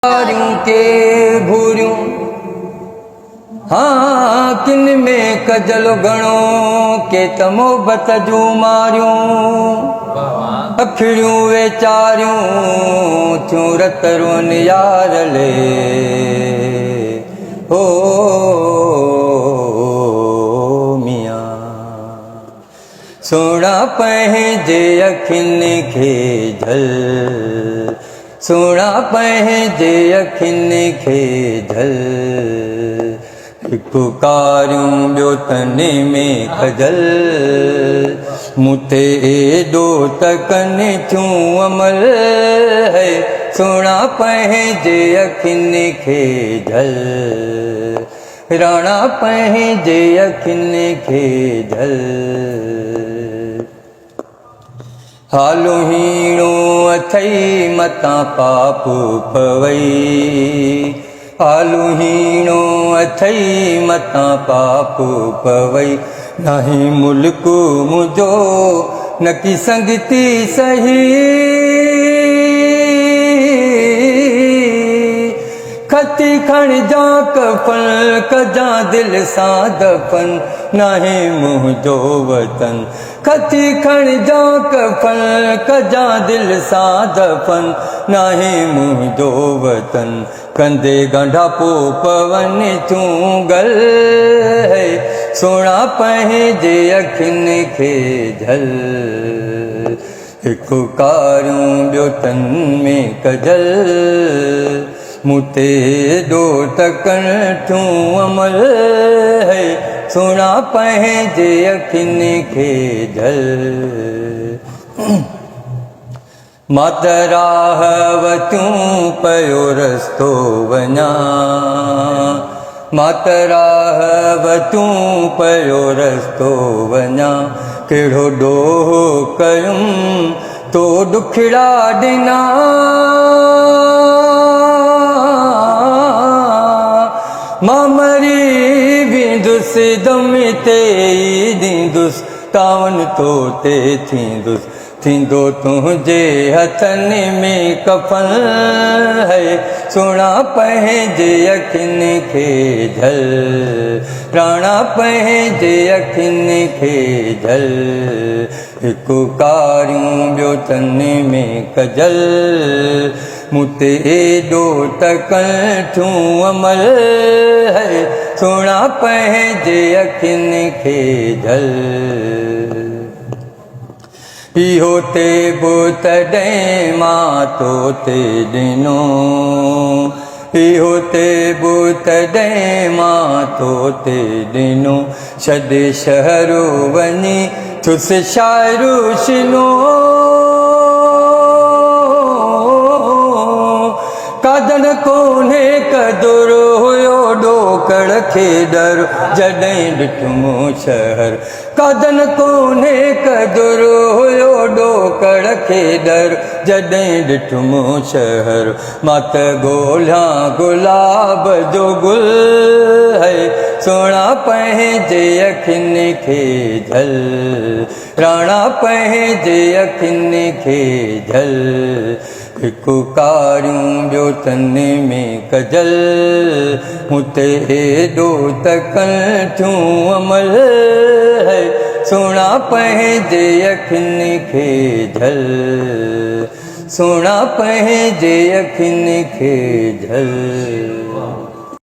ڪاريون ڪي ڀوريون، ها ڪن ۾ ڪجل گهڻو، ڪي ته محبت جون ماريون، اکڙيون ويچاريون ٿيون رت رون يار لي، هو ميان سهڻا پنهنجي اکين کي جهل. سهڻا پنهنجي اکين کي جهل. هڪ ڪاريون ٻيو تن ۾ خجل. مون تي ايڏو ته ڪن ٿيون عمل. هي سهڻا پنهنجي اکين کي جهل. راڻا پنهنجي اکين کي جهل. حال هيڻو اٿئي متان پاپ پوئي. حال هيڻو اٿئي متان پاپ پوئي. ناهي ملڪ منهنجو نڪي سنگتي سهي. کتي کڻجان ڪفن ڪجان دل سان دفن. ناهي منهنجو وطن. کتي کڻجان ڪفن ڪجان دل سان دفن. ناهي منهنجو وطن. ڪندي ڳانڍاپو پون ٿيون گل. هي سهڻا پنهنجي اکين کي جهل. هڪ ڪاريون ٻيو تن ۾ ڪجل. مون تي ايڏو ته ڪن ٿيون عمل. هي سهڻا پنهنجي اکين کي جهل. مان ته راهه وتيون پيو رستو وڃان. مان ته راهه وتيون پيو رستو وڃان. ڪهڙو ڏوهه ڪيم تو ڏکڙا ڏنا. مان مري ويندس دم تي ئي ڏيندس. تاون تو تي ٿيندس. ٿيندو تنهنجي هٿن ۾ ڪفن. هي سهڻا پنهنجي اکين کي جهل. راڻا پنهنجي اکين کي جهل. هڪ ڪاريون ٻيو تن ۾ ڪجل. مون تي ايڏو ته ڪن ٿيون عمل. هي سهڻا پنهنجي اکين کي جهل. اهو تي به تڏهن مان تو تي ڏنو. اهو تي به تڏهن مان تو تي ڏنو. ڇڏي شهر وڃي ٿيس شاعر شنو. قادن ڪونهي قدر هيو ڏوڪڙ کي ڏر. جڏهن ڏٺم شهر. قادن ڪونهي قدر هيو ڏوڪڙ کي ڏر. جڏهن ڏٺم شهر. مان ته ڳولهيان گلاب جو گل. هي سهڻا پنهنجي اکين کي جهل. راڻا پنهنجي اکين کي جهل. هڪ ڪاريون ٻيو تن ۾ ڪجل. مون تي ايڏو ته ڪن ٿيون عمل. هي سهڻا پنهنجي اکين کي جهل. سهڻا پنهنجي اکين کي جهل.